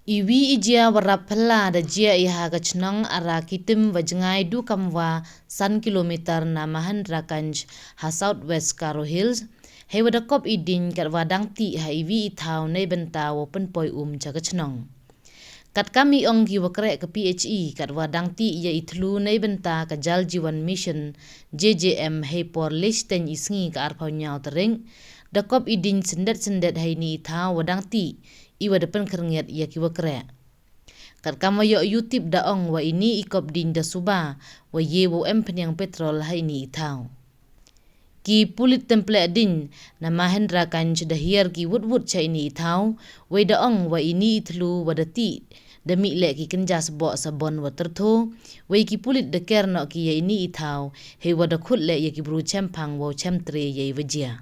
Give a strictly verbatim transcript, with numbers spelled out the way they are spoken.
Iwi i jia wa rap phylla da jia i ha ka chnong Ara Kitim wa jngai du kamwa san kilometer na Mahendraganj ha South West Garo Hills, heiwa da kop i diñ katwa dang tih ha iwi i thaw neibynta wow pynpoi um cha ka chnong. Katkam i ong ki wa kreh ka P H E, katwa dang tih ya i thlu neibynta ka Jal Jeevan Mission, J J M, heipor le shiteng i sngi ka arphaw ynñiaw tarik, da kop i diñ syndet syndet ha ini i thaw wa dang tih, iwa da pynkhyrngiat ya ki wa kreh. Katkam wa yoh yutip da ong wa ini i kop diñ da suba, wa ye wow em phniang petrol ha ini i thaw. Ki pulit tympleh diñ na Mahendraganj da hiar ki wut wut cha ini i thaw, wei da ong wa ini i thlu wa da tih, da mih leh ki kynja sboh sabon wa tyrtho, wei ki pulit da ker noh ki ya ini i thaw, heiwa da khut leh ya ki bru chemphang wow chemtre ya i wa jia.